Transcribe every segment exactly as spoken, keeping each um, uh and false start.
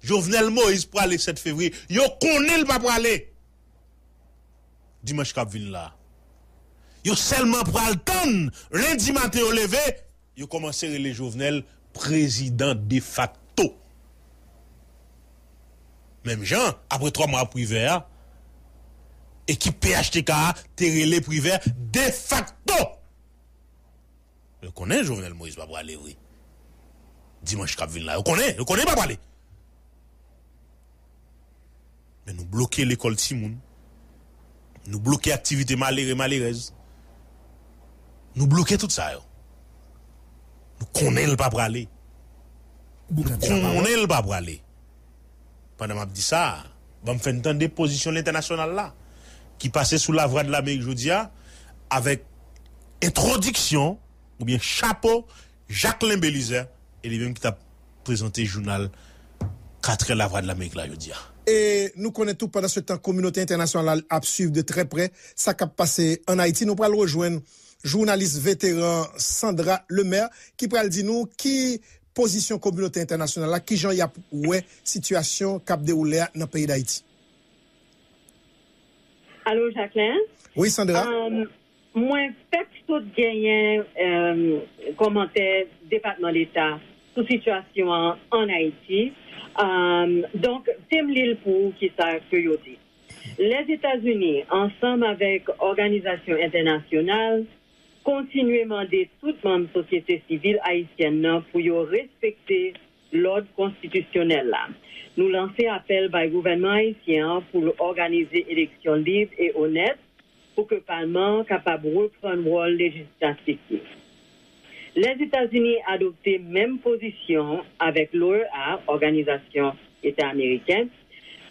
Jovenel Moïse prale sèt fevriye. Yo konnen l pa prale dimanch k ap vin la. Yo sèlman pral tann lendi maten yo leve, yo kòmanse rele Jovenel prezidan defakto. Menm jan, apre twa mwa Privè a, ekip P H T K a te rele Privè defakto. Yo konnen Jovenel Moïse pa prale vre. Dimanch k ap vin la, yo konnen, yo konnen pa prale. Men nou bloke lekòl timoun. Nou bloke aktivite malere, malerèz. Nou bloke tout sa yo. Nou konnen l pa prale. Nou konnen l pa prale. Pandan m ap di sa, ban m fè n tande pozisyon lentènasyonal la, ki pase sou Lavwadlamerik jodi a, avèk entwodiksyon oubyen chapo Jacquelin Belizaire, e li menm ki t ap prezante jounal katrè Lavwadlamerik la jodi a. E nou konnen tou, pandan se tan, kominote entènasyonal ap swiv de trè prè sa k ap pase ann Ayiti. Nou pral rejwenn jounalis veteran Sandra Lemaire, ki pral di nou ki pozisyon kominote entènasyonal la, kijan y ap wè sitiyasyon k ap dewoule a nan peyi Dayiti. Alo, Jacquelin? Wi, Sandra. Um, mwen fèk sot genyen um, kòmantè Depatman Deta sou sitiyasyon an ann Ayiti. Um, donk, te m li l pou ou kisa ke yo di. Lèzetazini, ansanm avèk òganizasyon entènasyonal, kontinye mande tout manm sosyete sivil ayisyèn nan pou yo respekte lòd konstitisyonèl la. Nou lanse apèl bay gouvènman ayisyen an pou l òganize eleksyon lib e onèt pou ke palman an kapab reprann wòl lejislatif li. Lèzetazini adopte menm pozisyon avèk l'O E A, Òganizasyon Eta Ameriken,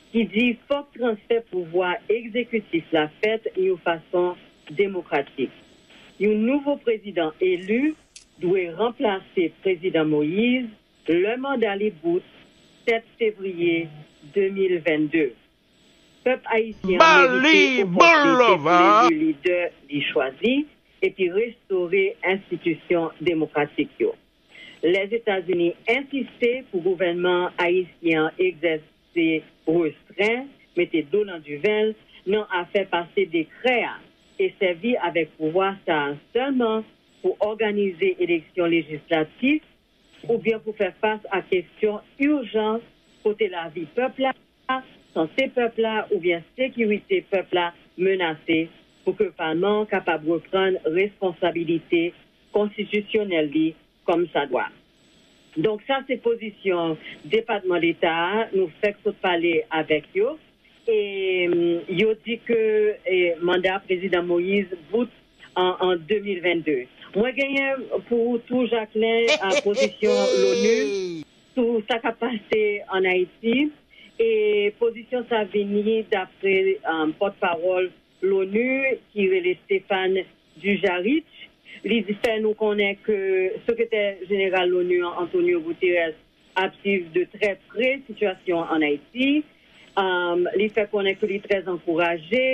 ki di fòk transfè pouvwa egzekitif la fèt yon fason demokratik. Yon nouvo prezidan eli dwe ranplase Prezidan Moïse lè manda li bout sèt fevriye de mil vennde. Pèp ayisyen an merite opòtinite pou l eli lidè li chwazi epi restore enstitisyon demokratik yo. Lèzetazini ensiste pou gouvènman ayisyen an egzèse restren, mete dlo nan diven l nan afè pase dekrè a e sèvi avèk pouvwa sa a sèlman pou òganize eleksyon lejislatif oubyen pou fè fas a kesyon ijan kote lavi pèp la, sante pèp la oubyen sekirite pèp la menase pou ke palman an kapab reprann responsabilite konstitisyonèl li kòmsadwa. Donk sa se pozisyon Depatman Deta a, nou fèk sot pale avèk yo. E yo di ke manda Prezidan Moïse bout an de mil vennde. Mwen genyen pou ou tou, Jacquelin, pozisyon Lonu sou sa k ap pase ann Ayiti. E pozisyon sa vini dapre pòtpawòl Lonu ki rele Stéphane Dujarric. Li fè nou konnen ke Sekretè Jeneral Lonu an, Antonio Guterres, ap swiv de trè pre sitiyasyon an ann Ayiti. Li fè konnen ke li trè ankouraje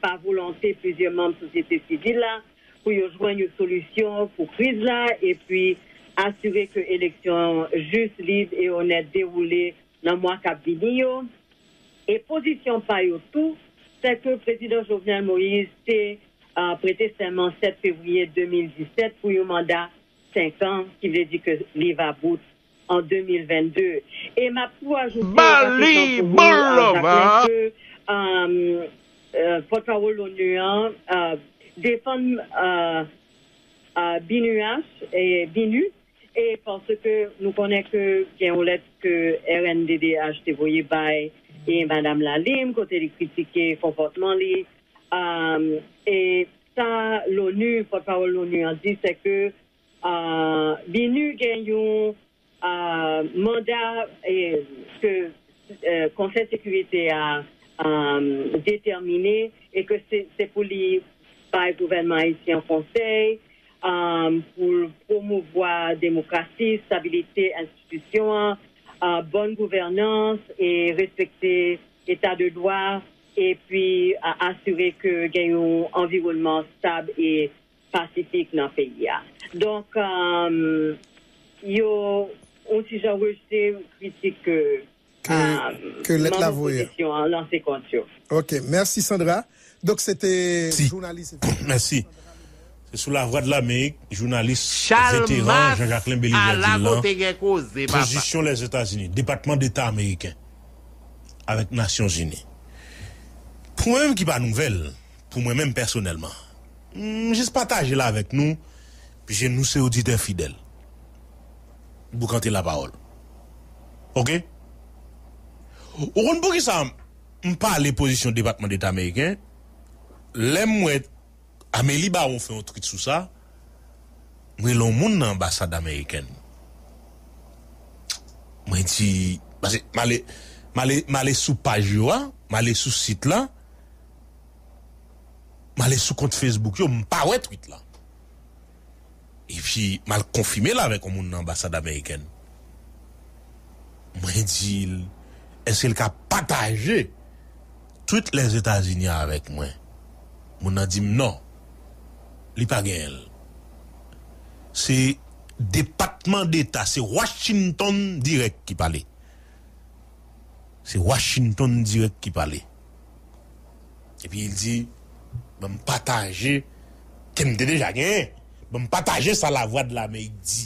pa volonte plizyè manm sosyete sivil la pou yo jwenn yon solisyon pou kriz la epi asire ke eleksyon jis, lib e onèt dewoule nan mwa k ap vini yo. E pozisyon pa yo tou, se ke Prezidan Jovenel Moïse te prete sèman sèt fevriye de mil disèt pou yon manda senk an, ki vle di ke li va bout an de mil vennde. E m ap tou ajoute rapidman pou ou, Jacquelin, ke pòtpawòl Lonu an defann BINUH, BINUH, e paske nou konnen ke gen yon lèt ke RNDDH te voye bay e Madam Lalime, kote li kritike konpòtman li, e sa Lonu, pòtpawòl Lonu an di, se ke BINUH gen yon manda ke Konsèy Sekirite a detèmine e ke se pou li bay gouvènman ayisyen konsèy pou l pwomouvwa demokrasi, estabilite enstitisyon an, bòn gouvènans e respekte eta de dwa, epi asire ke gen yon anviwònman stab e pasifik nan peyi a. Donk, yo yon ti jan rejte kritik ke ke, ke lèt la voye. Pozisyon an, lanse kont yo. Ok, mèsi Sandra. Donk, se te jounalis. Mèsi. Se sou Lavwadlamerik, jounalis veteran Jean-Jacquelin Belizaire di l lan. Pozisyon Lèzetazini, Depatman Deta ameriken avèk Nasyonzini. Pou mwen menm ki pa nouvèl, pou mwen menm pèsonèlman, m jis pataje l avèk nou, piske nou se oditè fidèl. Boukante lapawòl. Ok? Ou konn poukisa m pale pozisyon Depatman Deta ameriken? Lè m wè Amélie Baron fè yon tweet sou sa, m rele yon moun nan anbasad amerikèn. Mwen di, paske m ale, m ale, m ale sou paj yo a, m ale sou sit la, m ale sou kont Facebook yo, m pa wè tweet la. Epi, m al konfime l avèk yon moun nan anbasad amerikèn. Mwen di l, èske l ka pataje tweet Lèzetazini avèk mwen? Moun nan di m non. Li pa genyen l. Se Depatman Deta, se Washington dirèk ki pale. Se Washington dirèk ki pale. Epi l di, ban m pataje, ke m te deja genyen. Ban m pataje sa Lavwadlamerik di.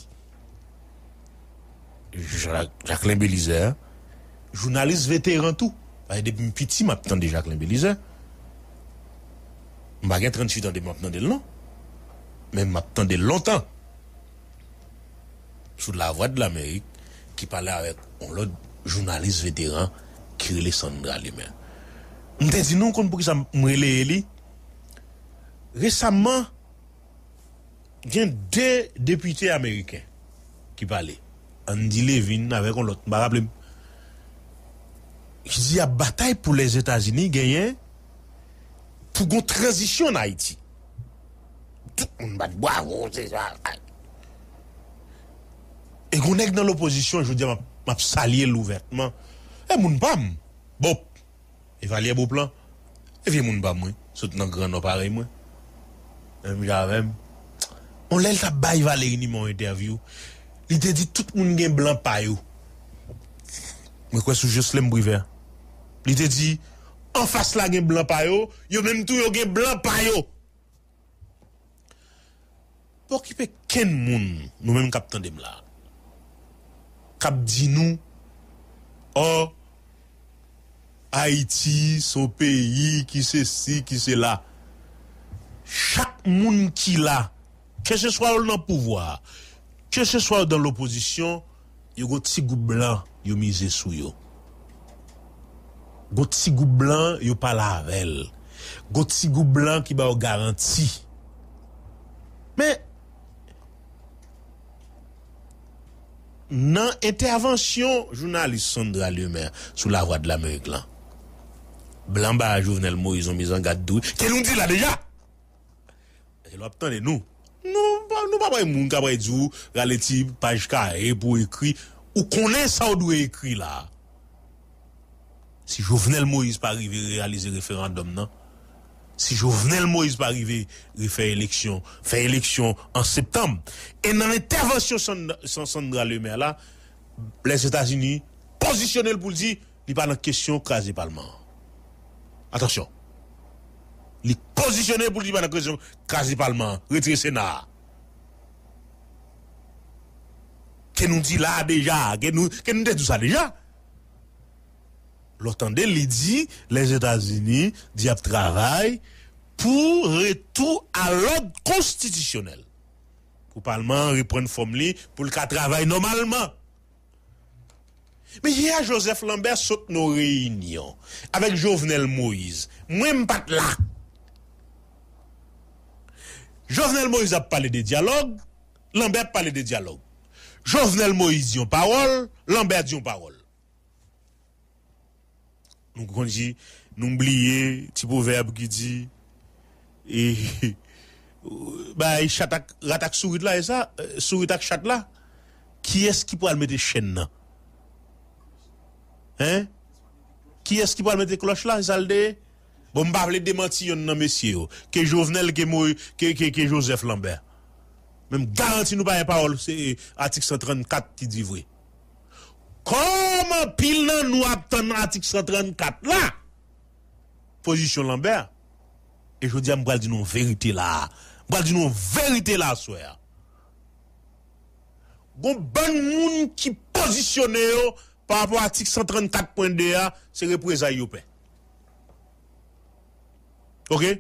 Jacquelin Belizaire, jounalis veteran tou. Paske depi m piti, m ap tande Jacquelin Belizaire. M pa gen tranntuit an depi m ap tande l non. Men m ap tande l lontan. Sou Lavwadlamerik, ki pale avèk yon lòt jounalis veteran ki rele Sandra Lemaire. M te di nou konn poukisa m rele li. Resamman, gen de depite ameriken ki pale. Andy Levin avèk yon lòt, m pa raple m. Ki di y ap batay pou Lèzetazini genyen, pou gon tranzisyon ann Ayiti. Tout moun bat bwavo, se sa. E gon nèg nan lopozisyon, jodi a m ap, m ap salye l ouvètman. E moun pa m, Bop. E Valye Bop lan. E vye moun pa m, wi. Sot nan Gran Nò parèy mwen. Menm jan avè m. On lè l t ap bay Valery Numa yon entèvyou, li te di tout moun gen blan pa yo. Mwen kwè sou Joslem Privè. Li te di, anfas la gen blan pa yo, yo menm tou yo gen blan pa yo. Pa okipe kenn moun, nou menm k ap tande m la, k ap di nou, ò, Ayiti se yon peyi ki sesi, ki sela. Chak moun ki la, keseswa yo nan pouvwa, keseswa yo nan lopozisyon, yo gon ti gwoup blan yo mize sou yo. Gon ti gwoup blan yo pale avè l. Gon ti gwoup blan ki ba yo garanti. Men, nan entèvansyon jounalis Sandra Lemaire sou Lavwadlamerik lan, blan ba Jovenel Moïse yon mizangad dou. Ke nou di la deja? Paske lè w ap tande nou, nou pa, nou pa bay moun k ap di w rale ti paj kare pou w ekri. Ou konnen sa w dwe ekri la. Si Jovenel Moïse pa rive reyalize referandòm nan, si Jovenel Moïse pa rive refè eleksyon, fè eleksyon an septanm, e nan entèvansyon Sand-, San-, Sandra Lemaire la, Lèzetazini pozisyone l pou l di, li pa nan kesyon kraze palman an. Atansyon. Li pozisyone pou l di pa nan kesyon kraze palman an, retire Sena a. Ke nou di la a deja, ke nou, ke nou te di w sa deja. Lè w tande l, li di Lèzetazini di y ap travay pou retou a lòd konstitisyonèl. Pou palman an reprann fòm li, pou l ka travay nòmalman. Men yè a, Joseph Lambert sot nan yon reyinyon avèk Jovenel Moïse. Mwen, m pa t la. Jovenel Moïse ap pale de dyalòg, Lambert ap pale de dyalòg. Jovenel Moïse di yon pawòl, Lambert di yon pawòl. Nou konn di, nou bliye ti pwovèb ki di, e, bay chat ak, rat ak sourit la, e sa, sourit ak chat la, kiyès ki pral mete chèn nan? Hein? Kiyès ki pral mete klòch la? E sa l te ye? Bon, m pa vle demanti yonn nan mesye yo. Ke Jovenel, ke Moïse, ke, ke, ke Joseph Lambert. Men m garanti nou pa gen pawòl, se atik san trannkat ki di vre. Kòm anpil nan nou ap tann atik san trannkat la, pozisyon Lanbè, e jodi a m pral di nou yon verite la. M pral di nou yon verite la aswè a. Gon bann moun ki pozisyone yo pa rapò a atik san trannkat pwen de a, se reprezay yo pè. Oke?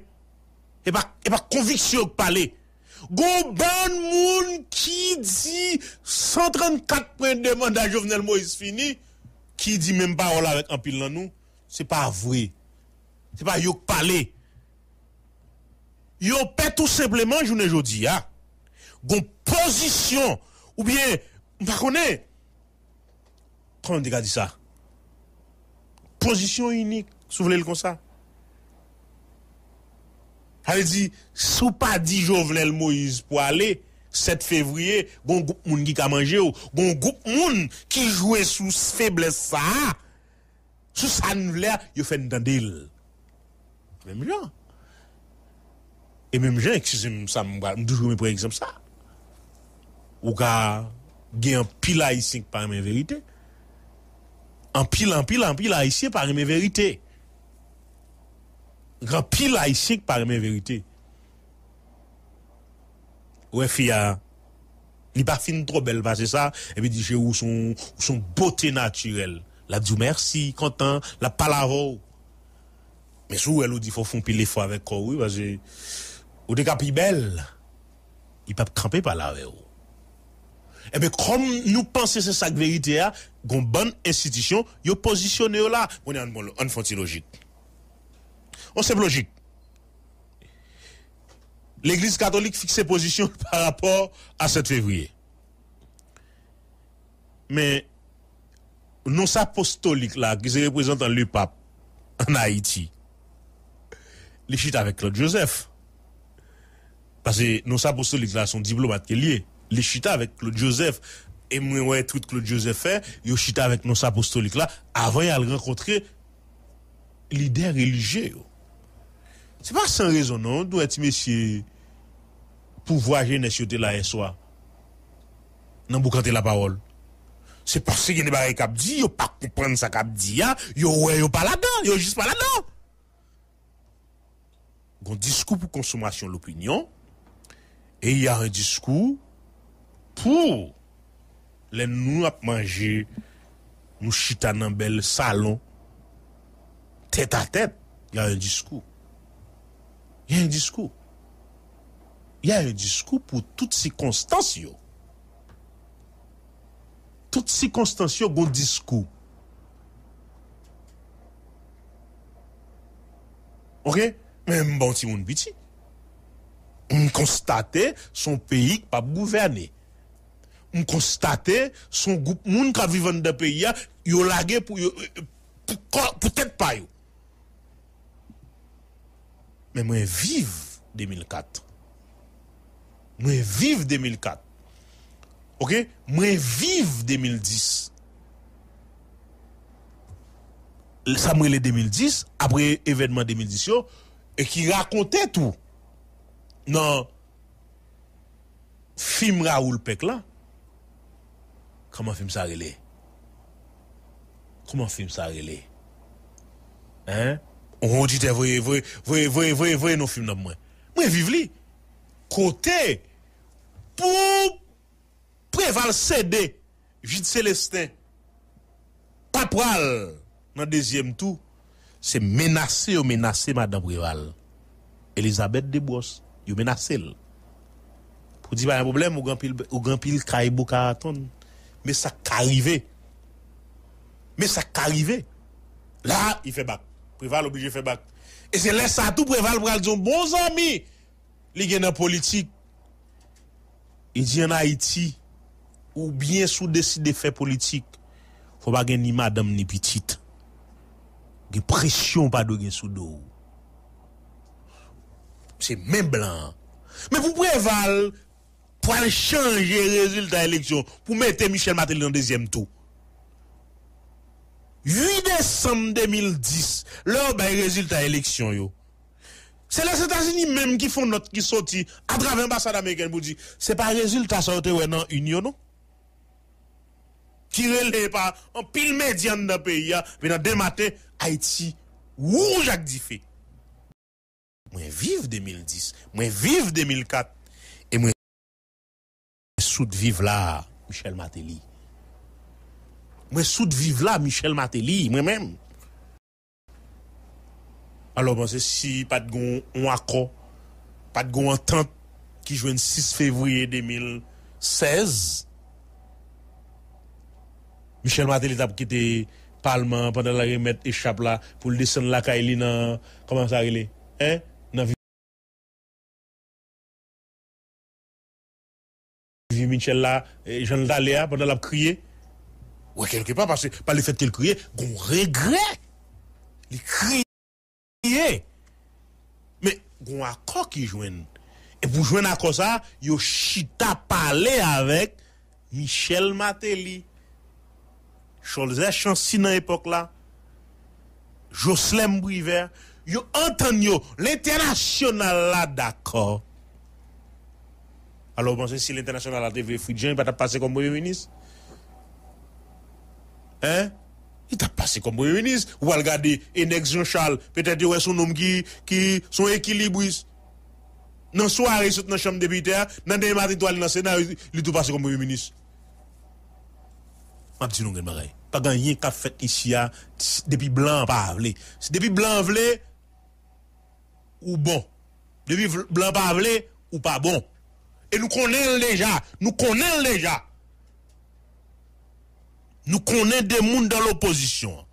E pa, e pa konviksyon yo k pale. Gon bann moun ki di san trannkat pwen de manda Jovenel Moïse fini, ki di menm pawòl avèk anpil nan nou, se pa vre. Se pa yo k pale. Yo pè tou senpleman jounen jodi a. Gon pozisyon, oubyen, m pa konnen, kòman m te ka di sa? Pozisyon inik, si w vle l konsa. Sa vle di, si w pa di Jovenel Moïse pwale, sèt fevriye, gon gwoup moun ki ka manje w, gon gwoup moun ki jwe sou feblès sa a, sou sa n vle a, yo fè n tande l. Menm jan. E menm jan, eskize m, sa m pral, m toujou renmen pran egzanp sa. Ou ka gen anpil Ayisyen ki pa renmen verite. Anpil, anpil, anpil Ayisyen pa renmen verite. Gen anpil Ayisyen ki pa renmen verite. Ou wè fi a, li pa fin twò bèl pase sa, epi di, cheri, ou se yon, ou se yon bote natirèl. L ap di w mèsi, kontan, l ap pale avè w. Men si w wè l, ou di fò w fè yon pil efò avèk kò w, wi, paske ou te ka pi bèl. Li p ap kanpe pale avè w. Enben, kòm nou panse se sa k verite a, gon bann enstitisyon, yo pozisyone yo la. Kounye a, ann, ann fè yon ti lojik. Yon senp lojik. Legliz katolik fikse pozisyon l pa rapò a sèt fevriye. Men, nons apostolik la, ki se reprezantan lepap ann Ayiti, li chita avèk Claude Joseph. Paske nons apostolik la, se yon diplomat ke l ye. Li chita avèk Claude Joseph. E mwen wè tout Claude Joseph fè, yo chita avèk nons apostolik la, avan y al rankontre lidè relijye yo. Se pa san rezon non, nou wè ti mesye pouvwa jenès yo te la yèswa nan boukante lapawòl. Se paske gen de bagay k ap di, yo pa konprann sa k ap di a, yo wè yo pa ladan, yo jis pa ladan. Gon diskou pou konsomasyon lopinyon, e y a yon diskou pou lè nou ap manje, nou chita nan bèl salon, tèt a tèt, y a yon diskou. Y a yon diskou. Y a yon diskou pou tout sikonstans yo. Tout sikonstans yo gon diskou. Oke? Men m bon timoun piti. M konstate se yon peyi k p ap gouvène. M konstate se yon gwoup moun k ap viv anndan peyi a, yo lage pou yo, pou, pou tèt pa yo. Men mwen viv de mil kat. Mwen viv de mil kat. Oke? Mwen viv de mil dis. Sa m rele de mil dis, apre evènman de mil dis yo, e ki rakonte tou nan fim Raoul Peck la. Kòman fim sa rele? Kòman fim sa rele? Hein? On oditè voye, voye, voye, voye, voye, voye non fim nan pou mwen. Mwen viv li. Kote pou Preval sede, Jude Célestin pa pral nan dezyèm tou, se menase yo menase madan Preval, Elizabeth Desbrosses, yo menase l. Pou di pa gen pwoblèm, ou gen anpil, ou gen anpil kay Boca Raton. Men sa k ka rive. Men sa k ka rive. La, li fè bak. Preval oblije fè bak. E se lè sa tou Preval pral di yon bon zanmi li gen nan politik. Li di ann Ayiti, oubyen si w deside fè politik, fò pa gen ni madanm ni pitit. Gen presyon w pa dwe gen sou do w. Se men blan an. Men pou Preval pral chanje rezilta eleksyon pou mete Michel Martelly nan dezyèm tou. Uit desanm de mil dis, lè yo bay rezilta eleksyon yo, se Lèzetazini menm ki fè yon nòt ki soti atravè anbasad amerikèn pou di se pa rezilta sa yo te wè nan urn yo non. ki rele pa anpil medya anndan peyi a, epi nan demen maten, Ayiti wouj ak dife. Mwen viv de mil dis, mwen viv de mil kat, e mwen sot viv la, Michel Martelly. Mwen sot viv la, Michel Martelly, mwen menm. Alò, w panse si pa t gen yon akò, pa t gen yon antant ki jwenn sis fevriye de mil sèz, Michel Martelly t ap kite palman an pandan l remèt echap la pou l desann lakay li nan, kòman sa rele? Hein? Nan Vivi Mitchell la, eh, jan l t ale a, pandan l ap kriye. Wè, kèlkepa, paske pa lefètke l kriye, gon regrè. Li kriye. Men, gon akò ki jwenn. E pou jwenn akò sa, yo chita pale avèk Michel Martelly, Cholzè Chancy nan epòk la, Joslèm Privè, yo antann yo, lentènasyonal la dakò. Alò, w panse si lentènasyonal la te vle Fritz Jean, li pa t ap pase kòm premye minis? Hein? Li t ap pase kòm premye minis. Ou al gade Enex Jean Charles, petèt yo wè se yon nonm ki, ki se yon ekilibris. Nan sware, li sot nan chanm depite a, nan demen maten, li tou ale nan Sena, li, li tou pase kòm premye minis. M ap di nou yon grenn bagay. Pa gen anyen k ap fèt isi a, s-, depi blan an pa vle. Si depi blan an vle, ou bon. Depi vl-, blan an pa vle, ou pa bon. E nou konnen l deja. Nou konnen l deja. Nou konnen de moun dan lopozisyon an.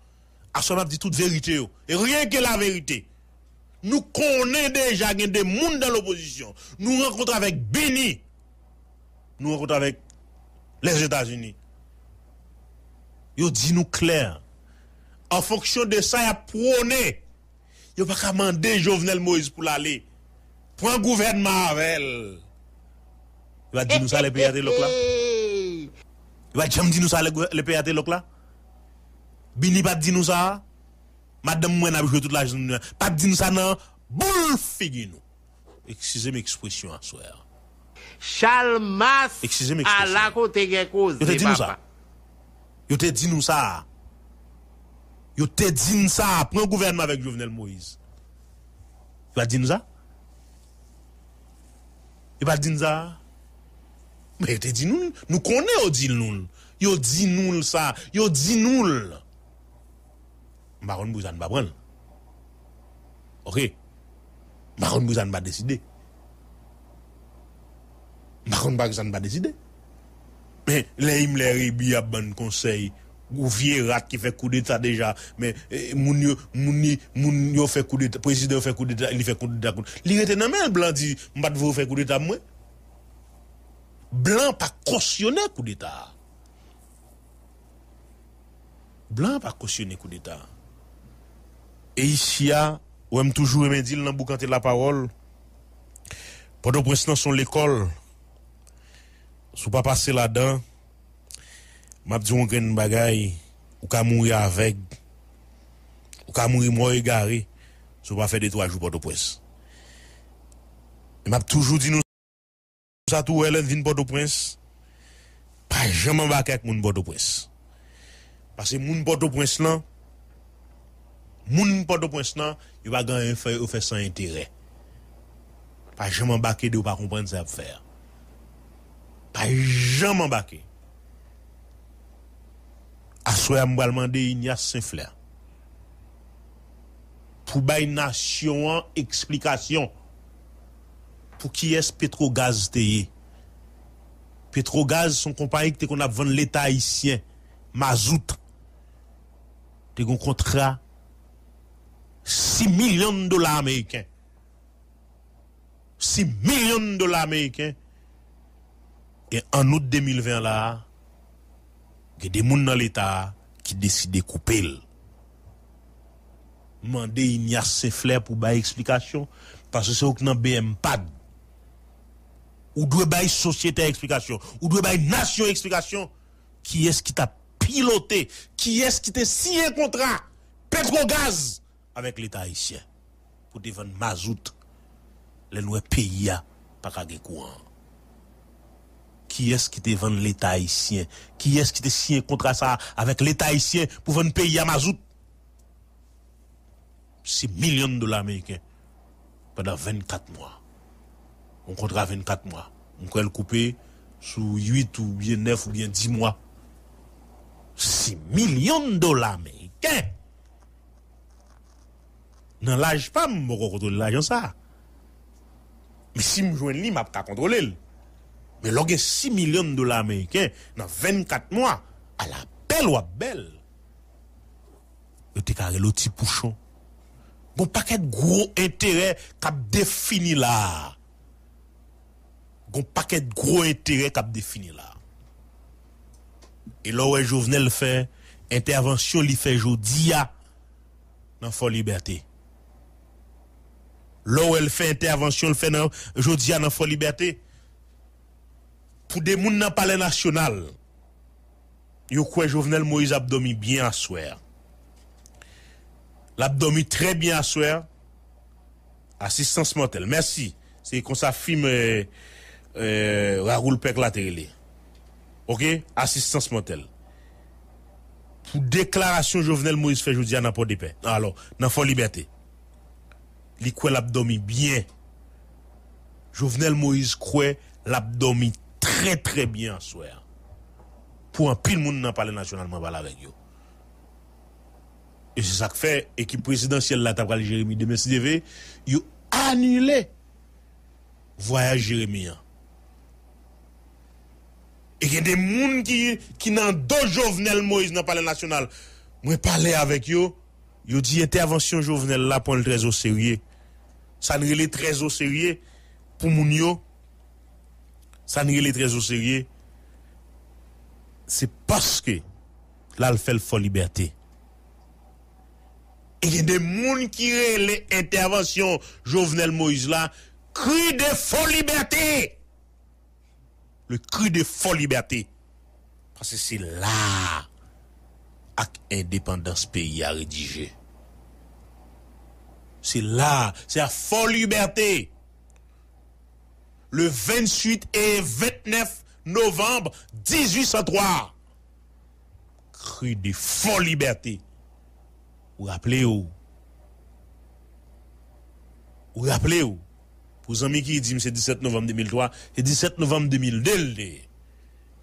Aswè m ap di tout verite yo. E rien que la vérité. Nou konnen deja gen de moun dan lopozisyon. Nou rankontre avèk Bini. Nou rankontre avèk Lèzetazini. Yo di nou klè, an fonksyon de sa y ap pwone, yo pa ka mande Jovenel Moïse pou l ale. Pran gouvènman avè l. Yo pa t di nou sa lè peyi a te lòk la? Yo pa t janm di nou sa lè, lè peyi a te lòk la? Bini pa t di nou sa? Madanm mwen ap jwe tout lajounen an. Pa t di n sa nan boul figi nou. Eskize m ekspresyon aswè a. Chalmas Eskize m ekspresyon. Ala kote gen koze, papa. Yo te di nou sa. Yo te di nou sa. Yo te di n sa. Pran gouvènman avèk Jovenel Moïse. Yo pa t di nou sa? Yo pa t di n sa? Men yo te di nou l. Nou konnen yo di nou l. Yo di nou l sa. Yo di nou l. M pa konn poukisa n pa pran l. Oke. M pa konn poukisa n pa deside. M pa konn poukisa n pa deside. Men, lè Himmler Réby ap ban n konsèy, gwo vye rat ki fè koudeta deja, men, eh, moun yo, moun li, moun yo fè koudeta, prezidan yo fè koudeta, li fè koudeta kont. Li rete nan men l, blan di, m pa t vle w fè koudeta mwen. Blan pa kosyone koudeta a. Blan pa kosyone koudeta. E isi a, ou wè m toujou renmen di l nan boukante lapawòl, Pòtoprens lan se yon lekòl. Si w pa pase ladan, m ap di w yon grenn bagay, ou ka mouri avèg, ou ka mouri mò egare, si w pa fè de twa jou Pòtoprens. E m ap toujou di nou sa tou, wè lè n vin Pòtoprens, pa janm anbake ak moun Pòtoprens. Paske moun Pòtoprens lan, moun Pòtoprens lan, yo pa gen anyen fè, yo fè san enterè. Pa janm anbake de, ou pa konprann sa y ap fè a. Pa janm anbake. Aswè a, m pral mande Ignace Saint-Fleur pou bay nasyon an eksplikasyon pou kiyès Petrogaz te ye. Petrogaz se yon konpayi ki te konn ap vann Leta ayisyen mazout. Te gen yon kontra sis milyon dola ameriken. Sis milyon dola ameriken. E an out de mil ven la a, gen de moun nan Leta a ki deside koupe l. Mande Ignace Saint-Fleur pou bay eksplikasyon, paske se ou k nan B M pad. Ou dwe bay sosyete a eksplikasyon. Ou dwe bay nasyon eksplikasyon. Kiyès ki t ap pilote? Kiyès ki te siyen kontra Petrogaz avèk Leta ayisyen pou te vann mazout lè n wè peyi a pa ka gen kouran? Kiyès ki te vann Leta ayisyen? Kiyès ki te siyen kontra sa a avèk Leta ayisyen pou vann peyi a mazout? Se milyon dola ameriken pandan vennkat mwa. Yon kontra vennkat mwa. M kwè l koupe sou uit oubyen nèf oubyen dis mwa. Se milyon dola ameriken. Nan laj pa m, m poko kontwole lajan sa a. Men si m jwenn li, m ap ka kontwole l. Men lè w gen sis milyon dola ameriken nan vennkat mwa, ala bèl w ap bèl. Yo te ka rele w ti pouchon. Gon pakèt gwo enterè k ap defini la a. Gon pakèt gwo enterè k ap defini la a. E lè w wè Jovenel fè entèvansyon li fè jodi a nan Fò Libète. Lè w wè l fè entèvansyon l fè nan jodi a nan Fò Libète. Pou de moun nan Palè Nasyonal, yo kwè Jovenel Moïse ap dòmi byen aswè a. L ap dòmi trè byen aswè a. Asistans mòtèl. Mèsi. Se konsa fim, eh, eh, Raoul Peck la te rele. Oke? Asistans mòtèl. Pou deklarasyon Jovenel Moïse fè jodi a nan Pòdepè. Alò, nan Fò Libète. Li kwè l ap dòmi byen. Jovenel Moïse kwè l ap dòmi trè, trè byen aswè a. Pou anpil moun nan Palè Nasyonal mwen pale avèk yo. E se sa k fè ekip prezidansyèl la ta pral Jeremi demen si Dye vle, yo anile vwayaj Jeremi an. E gen de moun ki, ki nan do Jovenel Moïse nan Palè Nasyonal. Mwen pale avèk yo, yo di entèvansyon Jovenel la pran l trè o serye. Sa n rele trè o serye pou moun yo. Sa n rele trè o serye. Se paske l al fè l Fò Libète. E gen de moun ki rele entèvansyon Jovenel Moïse la cri de Fò Libète. Le cri de Fò Libète. Paske se la a ak endepandans peyi a redije. Se la a, se a Fò Libète. Le venntuit e vennèf novanm dizuit san twa. Cri de Fò Libète. Ou raple w. Ou raple w. Pou zanmi ki di m se disèt novanm de mil twa, se disèt novanm de mil de l te ye.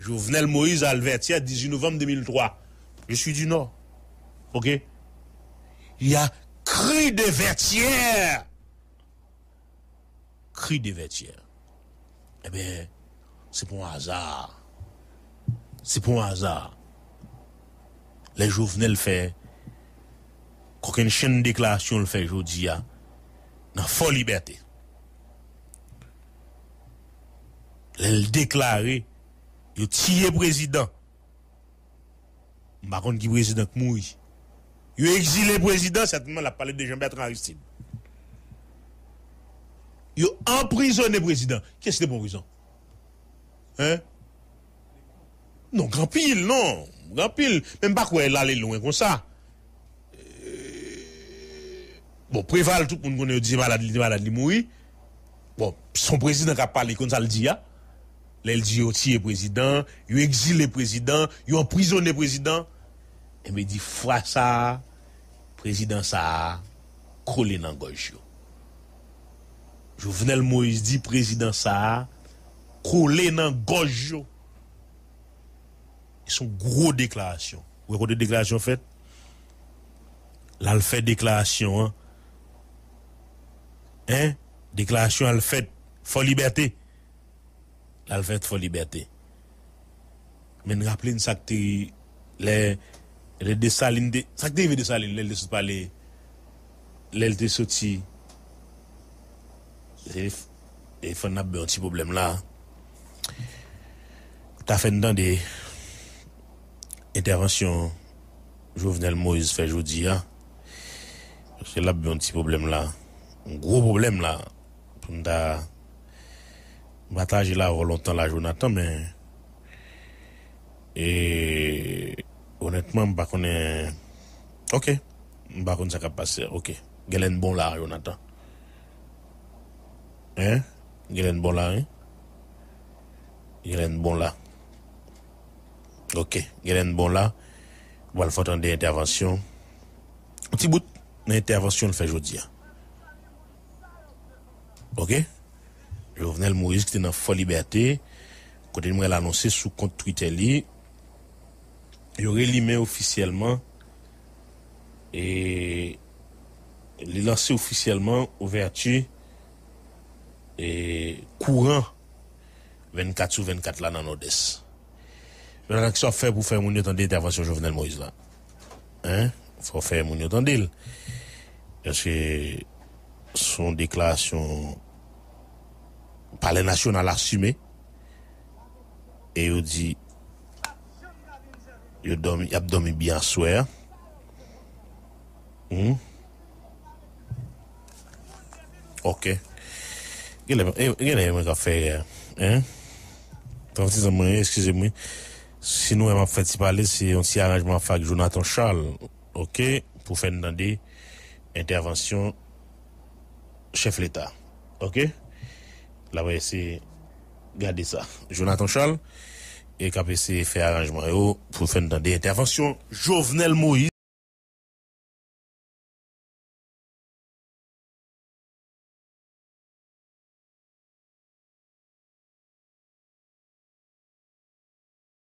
Jovenel Moïse al Vètyè dizuit novanm de mil twa. Je suis du Nord. Oke? Il y a cri de Vètyè. Cri de Vètyè. Ebyen, se pa yon aza. Se pa yon aza. Lè Jovenel fè kokennchenn deklarasyon l fè jodi a nan Fò Libète. Lè l deklare yo tiye prezidan. M pa konn ki prezidan k mouri. Yo egzile prezidan, sètènman, l ap pale de Jean Bertrand Aristide. Yo anprizone prezidan. Kiyès ki te pran prizon? Hein? Non, gen anpil, non. Gen anpil. Men m pa kwè l ale lwen konsa. Bon, Preval, tout moun konnen yo di se malad li, li malad, li mouri. Bon, se yon prezidan k ap pale, konn sa l di a. Lè l di yo tiye prezidan, yo egzile prezidan, yo anprizone prezidan. Enben, di fwa sa a, prezidan sa a kole nan gòj yo. Jovenel Moïse di prezidan sa a kole nan gòj yo. Se yon gwo deklarasyon. Ou wè kote deklarasyon fèt? L al fè deklarasyon an. Hein? Deklarasyon al fèt Fò Libète. L al fèt Fò Libète. Men n raple n sa k te lè, lè Desalin te, sa k te rive Desalin, lè l te sot pale, lè l te soti. Telef-, telefòn n ap gen yon ti pwoblèm la. Ta fè n tande entèvansyon Jovenel Moïse fè jodi a. Paske l ap gen yon ti pwoblèm la. Yon gwo pwoblèm la. Pou n ta pataje l avè w lontan la, Jonathan, men, e, onètman, m pa konnen. Oke. M pa konn sa k ap pase. Oke. Genlè n bon la, Jonathan. Hein? Genlè n bon la, wi. Genlè n bon la. Ok, genlè n bon la. Ou pral fè tande entèvansyon. Yon ti bout nan entèvansyon l fè jodi a. Ok? Jovenel Moïse ki te nan Fò Libète, kote nou pral anonse sou kont Twitter li, yo relimen ofisyèlman e li lanse ofisyèlman ouvèti e kouran vennkat sou vennkat la nan Nòdès. Jonathan, kisa w ap fè pou fè moun yo tande entèvansyon Jovenel Moïse la? Hein? Fò w fè moun yo tande l. Paske se yon deklarasyon Palè Nasyonal asime. E yo di yo dòmi, y ap dòmi byen aswè a. Hmm? Ok. Genlè, e, genlè mwen ka fè, hein? Tan ti zanmi mwen, eskize m, wi. Si nou wè m ap fè ti pale, se yon ti aranjman m ap fè ak Jonathan Charles, ok, pou fè n tande entèvansyon chèf leta. Ok? L ap eseye gade sa. Jonathan Charles, e k ap eseye fè aranjman yo pou fè n tande entèvansyon Jovenel Moïse.